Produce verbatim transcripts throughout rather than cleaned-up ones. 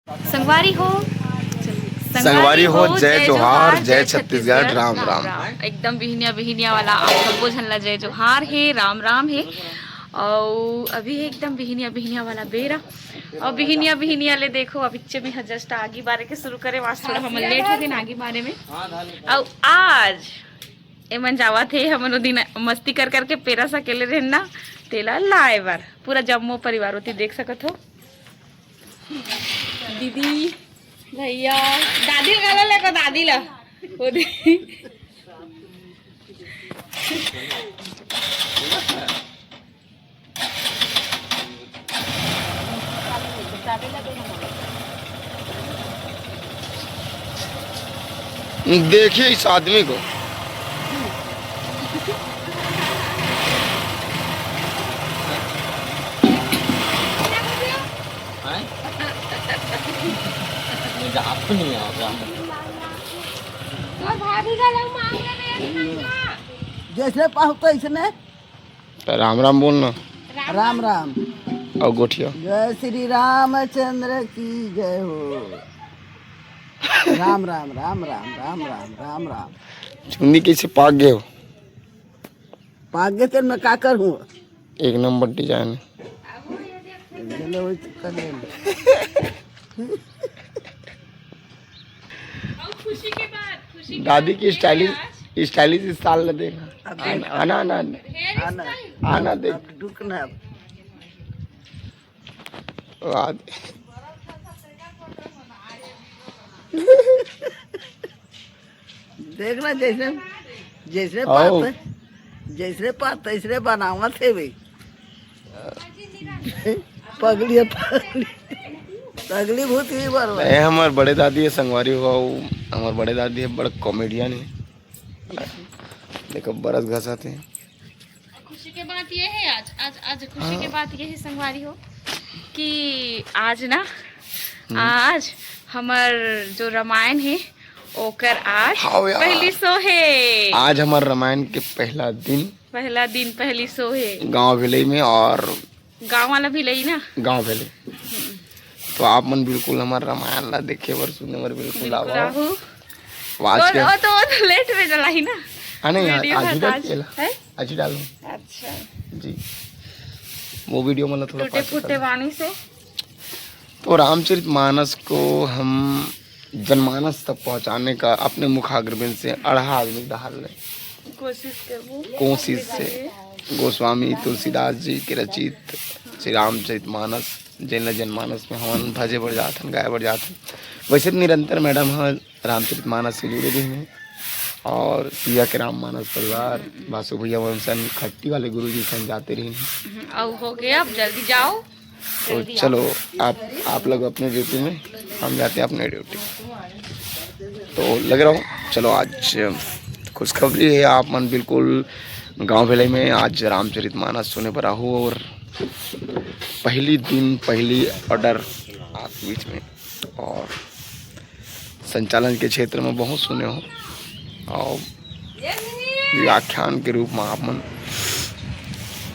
संगवारी हो, संगवारी हो, जय जोहार, जय छत्तीसगढ़, राम राम। एकदम बिहनिया बिहनिया वाला आप सबो झन ला जय जोहार हे, राम राम हे। अउ अभी हे एकदम बिहनिया बिहनिया वाला बेरा। अउ बिहनिया बिहनिया ले देखो, अभी में ह जस्ट आगी बारे के शुरू करे, आज थोड़ा हमन लेट हो गए आगी बारे में। अउ आज एमन जावत हे, हमन ओ दिन मस्ती कर करके पेरा सकेले रहेन ना, तेला लाए बर पूरा जम्मो परिवार ओती देख सकत हो। दीदी, भैया, दादी ला लेको, दादी ला। ओ दे- देखिए इस आदमी को। जैसे पाहु तैसने। राम राम बोलना। राम राम। अउ गोठिया। जय श्री रामचंद्र की जय हो। राम राम, राम राम, राम राम, राम राम। चुन्नी कइसे पाक गे हो? पाक गे तेन मैं का करहूँ? एक नंबर डिजाइन हे। चलो, वही तो कर लेना। दादी की स्टाइलिश, स्टाइलिश स्टाइल ला देखा। आना, आना, आना, आना। आना देख। अब रुकना। वाह। देखना जैसे, जैसे पात, जैसे पात तैसने बनावत हे भाई। पगली है, पगली। पगली भूत ही बरवा। ए, हमर बड़े दादी हे, संगवारी हो, हमर बड़े दादी हे, बड़ कॉमेडियन हे। देखो, बरस घसत हे। खुशी के बात ये हे, आज, आज, आज खुशी के बात ये हे, संगवारी हो, कि आज ना, आज हमर जो रामायण हे, ओकर आज पहली सो हे। आज हमर रामायण के पहला दिन। पहला दिन, पहली सो हे। गांव भिलई में और गांव वाला भिलई ना। गांव भिलई। तो आप मन बिल्कुल हमर रामायण ला देखे बर, सुने बर बिल्कुल बिल्कुल आवव। आहू। आज के ओ तो, ओ तो लेट में डलाही ना। हाँ, नहीं, आज, video आज ही है तो डाल आज। के ला। हैं? आज ही डालूँ। अच्छा। जी। वो video मतलब थोड़ा टूटे पाछे फूटे कर। बानी से। तो रामचरित मानस को हम जनमानस तक पहुंचाने का अपने मुखाग्रबिंद से अढ़ा आदमी के डहार ले कोशिश करबो। कोशिश से गोस्वामी तुलसीदास जी के रचित श्री रामचरित मानस, जेन ल जनमानस में हमन भजे बर जाथन, गाए बर जाथन। वैसे तो निरंतर मैडम ह रामचरित मानस से जुड़े रहिन हे और पिया के राम मानस परिवार, बासु भैया मन सन, खट्टी वाले गुरु जी सन जाते रहिन हे। हम्म, अउ हो गया, अब जल्दी जाओ। तो चलो, आप, आप लोग अपने ड्यूटी में, हम जाते हैं अपने ड्यूटी। तो लगे रहो। चलो, आज खुशखबरी है, आप मन बिल्कुल गांव भिलई में आज रामचरित मानस सुने बर आहू और पहली दिन, पहली ऑर्डर आप बीच में। और संचालन के क्षेत्र में बहुत सुने हो और व्याख्यान के रूप में आप मन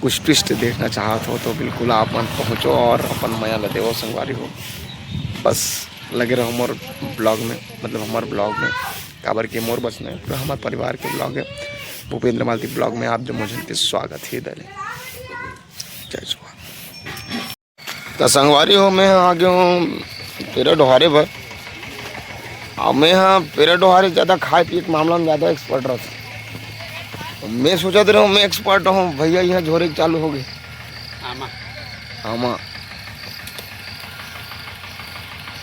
कुछ twist देखना चाहत हो तो बिल्कुल आप मन पहुँचो और अपन मया ल देवो संगवारी हो। बस लगे रहो हमर blog में, मतलब हमर blog में, काबर के मोर बस नहीं, पूरा हमर परिवार के blog है। भूपेंद्र मालती blog में आप जम्मो झन के स्वागत हे। दले जय जोहार। त संगवारी हो, मैं आ गया हूँ पेरा डोहारे बर। अब मैं हाँ पेरा डोहारे ज़्यादा खाए पिए के मामला में ज़्यादा expert रहता। मैं सोचत रहे हूँ मैं expert हूँ, भैया यहाँ झोरे के चालू हो गए। आमा। आमा।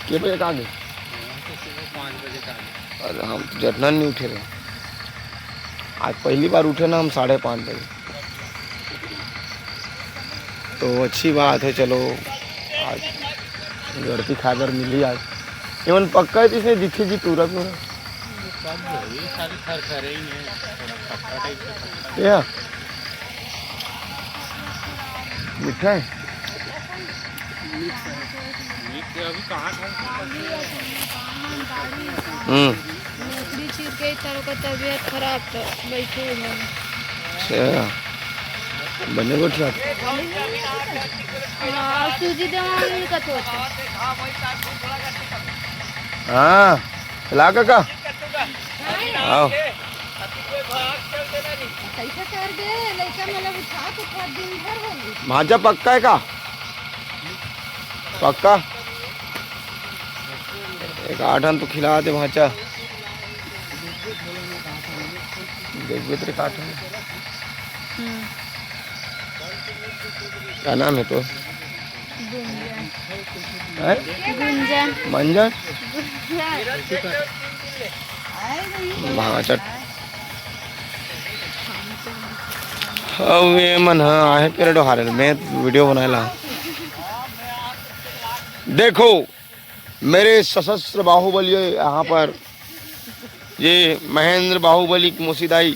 के बजे का आ गए? पाँच बजे का आ गए। अरे हम जतना नहीं उठे रहे। आज पहली बार उठे ना हम साढ़े पाँच बजे। तो अच्छी बात है, चलो आज गड़ती खाए बर मिली आज। एमन पक्का है, इसने दिखे जी तुरंत में। ये सारे खरखरे ही हैं, थोड़ा खट्टा टाइप से खट्टा। या मीठा है। मीठ है, अभी कहाँ था? हम्म। नौकरी चीर के इतना ओकर तबीयत खराब था, बैठे हुए हैं। अच्छा, बने बैठे आप? हाँ, सूजी देवा नहीं कत होता। हाँ, चला काका। आओ। कैसे कर दे, लइका मतलब उठा के उठा दिन भर हो गई। भांचा पक्का है का? पक्का? एक आठन तो खिला दे भांचा। देखबे तेरे का आठन। हम्म। का नाम है तो? गुंजन। हैं? गुंजन। मंजन? गुंजन। भांचट। अब ये मन ह आहे पेड़ डोहारे, मैं वीडियो बनाए ला। देखो, मेरे सशस्त्र बाहुबली यहाँ पर, ये महेंद्र बाहुबली की मोसीदाई।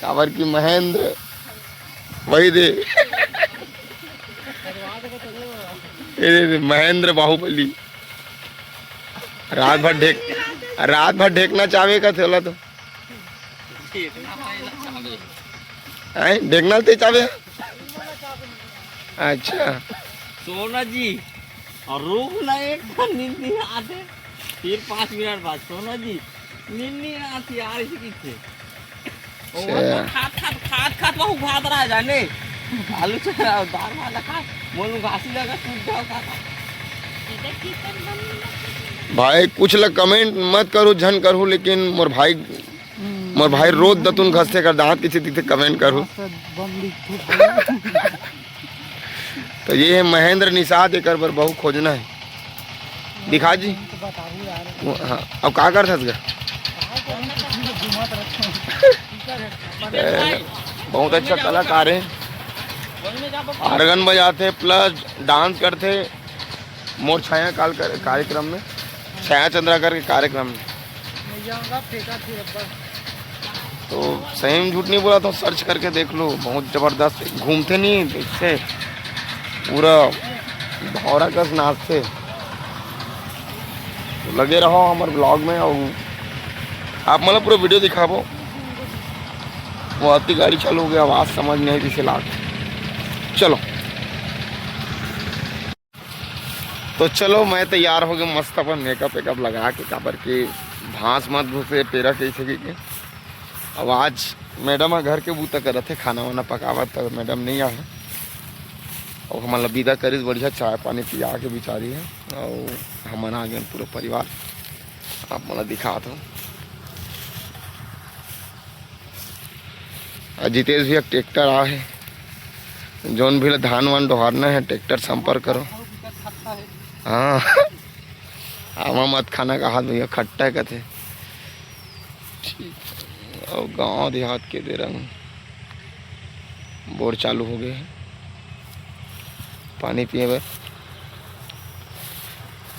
काबर की महेंद्र वही दे। ये दे, महेंद्र बाहुबली। रात भर ढेक-, रात भर ढेकना चावे का थेला तो। हैं? ढेकना ते चावे? अच्छा। सोना जी, और रुक ना, एक नींद नहीं आते। फिर पाँच मिनट बाद, सोना जी, नींद नहीं आती यार, इसी की थे। ओ, अच्छा। खात, खात, खात, खात, वो भात रहा जाने। आलू चना, दाल वाला खात, मोनू घासी लगा, सूख जाओ, खात। भाई, कुछ ला कमेंट मत करो, झन करो, लेकिन मोर भाई, मोर भाई रोज दतुन घसथे कर दांत किसे दिखते, कमेंट करो। तो ये है महेंद्र निषाद, एकर बर बहुत खोजना है। दिखा जी। वो, हाँ, अब का करथस गा? बहुत अच्छा कलाकार है, ऑर्गन बजाथे प्लस डांस करथे। मोर छाया काल कर, कार्यक्रम में, छाया चंद्राकर के कार्यक्रम में। तो सही में झूठ नहीं बोला, तो सर्च करके देख लो, बहुत जबरदस्त घूमथे नहीं, देखथे पूरा भौरा कस नाचथे। तो लगे रहो हमर ब्लॉग में, और आप मतलब पूरा वीडियो दिखाबो। वो आती गाड़ी चालू हो गया, आवाज़ समझ नहीं आई, किसे लाग। चलो, तो चलो, मैं तैयार हो गया मस्त अपन मेकअप वेकअप लगा के, काबर के भांस मत घुसे पेरा कैसे की के। अब आज मैडम ह घर के बूता करत हे, खाना वाना पकावत, त मैडम नहीं आए। अब हमन ला विदा करिस बढ़िया चाय पानी पिया के बिचारी है, और हमन आ गए पूरा परिवार। आप मन ला दिखात हो। आ जितेश भैया ट्रैक्टर आ है, जोन भी ला धान वान डोहारना है ट्रैक्टर संपर्क करो। हाँ। आमा मत खाना कहा भैया, खट्टा है कथे। ठीक। और गांव देहात के दे रंग बोर चालू हो गए हैं पानी पिए बर।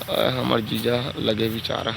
और हमर जीजा लगे बेचारा।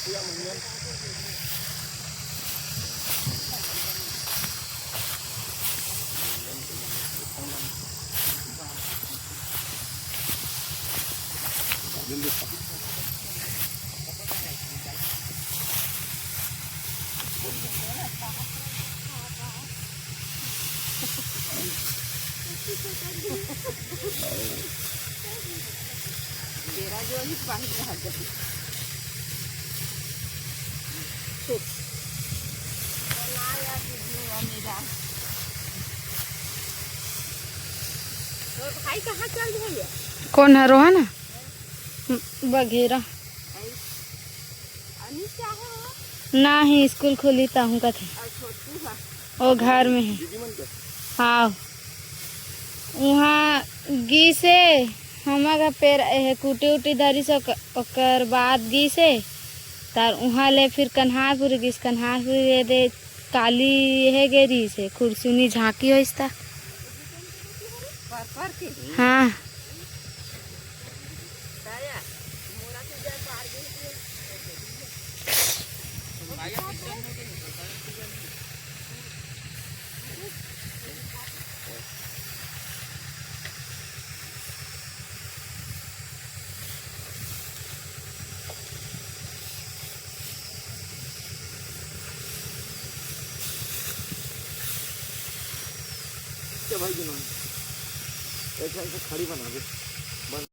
डेरा जो ही बाहर रह गई। चुप। बनाया वीडियो मेरा। और भाई कहाँ चल रही है? कौन है, रोहन? बघेरा। अनिशा हो? ना ही, स्कूल खुली तहूँ कथे। और छोटू है? ओ घर में है। हाँ, वहाँ गीसे, हमर घर पेर, एहे, कुटी उटी धरिस, ओक-, ओकर बाद गीसे, तार उहाँ ले फिर कन्हारपुर गीस, कन्हारपुर ये दे काली ये गे रहिस हे, खुरसुनी झांकी होइस ता। हाँ। भाई, एक साइड से खड़ी बना दे।